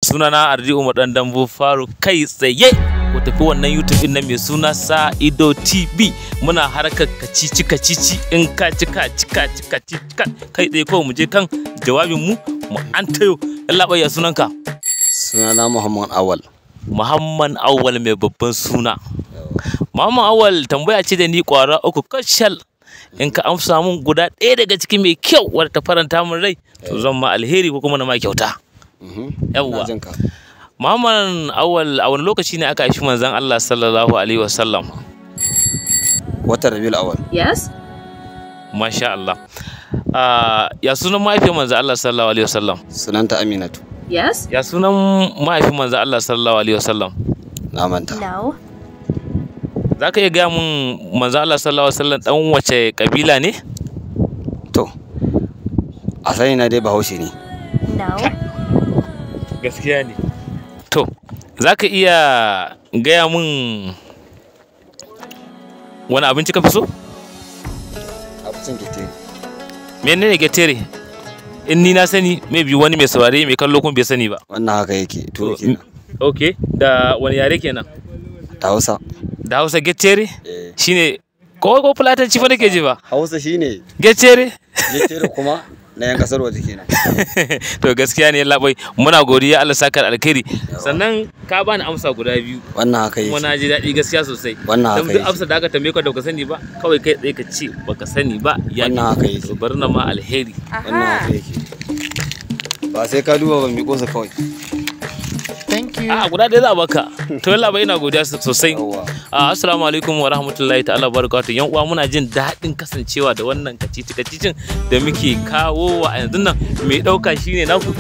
Sunana Ardi Umar Dan Dambo Faru, kai tsaye ku tafi wannan YouTube din nan mai suna Sa Ido TV. Muna harkar kacici kacici, in ka ci ka ci ka ci ka ci ka. Kai tsaye kawai mu je kan jawabin mu, mu an tayo. Allah ya sunanka? Sunana Muhammad Awal. Muhammad Awal, mai babban suna. Muhammad Awal, tambaya ce da ni kwara uku kashal. In ka amsa mun guda ɗaya daga ciki mai kyau wadda ta faranta min rai, to zan ma alheri ko kuma na ma kyauta. Yawwa. Ina jin ka. Muhammad Awal, a wani lokaci ne aka haifi manzon Allah sallallahu alaihi wasallam? Watan Rabiul Awal. Yes. Masha Allah. Ah, ya sunan mahaifin manzon Allah sallallahu alaihi wasallam? Sunanta Aminatu. Yes. Ya sunan mahaifin manzon Allah sallallahu alaihi wasallam? Na manta. No. Za ka iya gaya mun manzon Allah sallallahu alaihi wasallam dan wace kabila ne? To, a sani na dai Bahaushe ne. No. Gaskiya ne. To, za ka iya gaya mun wani abinci ka fi so? Abincin getere. Menene getere? In ni na sani, maybe wani mai saurare, mai kallo kuma bai sani ba. Wannan haka yake, to kenan. Ok, da wani yare kenan? Da Hausa. Da Hausa getere? Eh. Shine ko Fulatanci fa nake ji ba? Hausa shine. Getere? Getere kuma na yan kasar waje kenan. To, gaskiya ne labai, muna godiya, Allah saka da alkhairi. Sannan ka bani amsa guda biyu. Wannan haka Kuma yake. na ji daɗi gaskiya sosai. Wannan haka Don duk yake. amsar da aka tambaye ka da baka sani ba, kawai kai tsaye ka ce baka sani ba ya Wannan haka yake. To, bari na ma alheri. Wannan haka yake. Ba sai ka duba ba, miƙo sa kawai. Thank you. A guda ɗaya za a baka. To yalla bai, ina godiya sosai. Yawwa. Ah, assalamu alaikum wa rahmatullahi ta'ala wa barakatuh. Yan uwa, muna jin daɗin kasancewa da wannan kacici kacicin da muke kawo wa a yanzu nan. Mai ɗauka shine naku.